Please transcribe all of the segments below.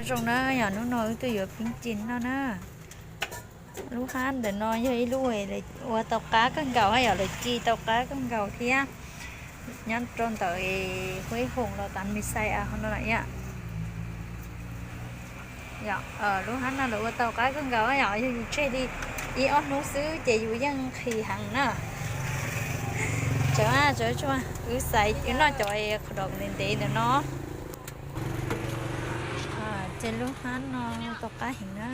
Zoo na yom, hnub no wb tuaj yuav peeb ci noj na. Lub hab ntawm no yog ib lub ua tau qab kawg nkaus, yog lawv ci tau qab kawg nkaus thiab. Nyob rau ntawm Huib Hoos los tas Mis Xais a ho no lawm yom. Lub hab no lawv ua tau qab kawg nkaus yom, yog yus tseg li ib ob hnub xwb ces yus yeej nqhis heev na. Tsav tsav tsuag, wb xaiv wb noj cov qhov daum ntev ntev ntawm no. Ces lub hab no tau qab heev na.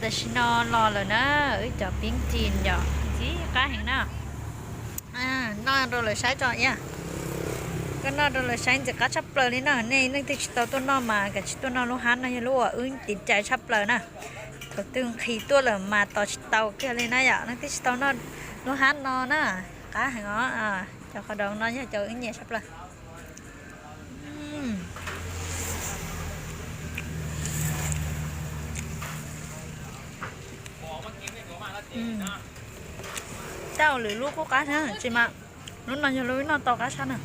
Tam sim no los lawm na, wb cov peeb ci yom, ntxim qab heev na. Noj rau lawv saib tso iab. Koj noj rau lawv saib ntxim qab tshaj plaws li na. Nej leej twg tsis tau tuaj noj mas kav tsij tuaj noj lub hab no, yog lub uas wb tiv cai tshaj plaws na. Thaum twg nqhis tuaj lawm mas tos tsis tau kiag li na yom. Leej twg tsis tau noj lub hab no na, qab heev os. Cov qhov daum no yog cov wb nyiam tshaj plaws. Tau lwm lub kuj qab na, tsis mas lub no yog lub wb noj tau qab tshaj na.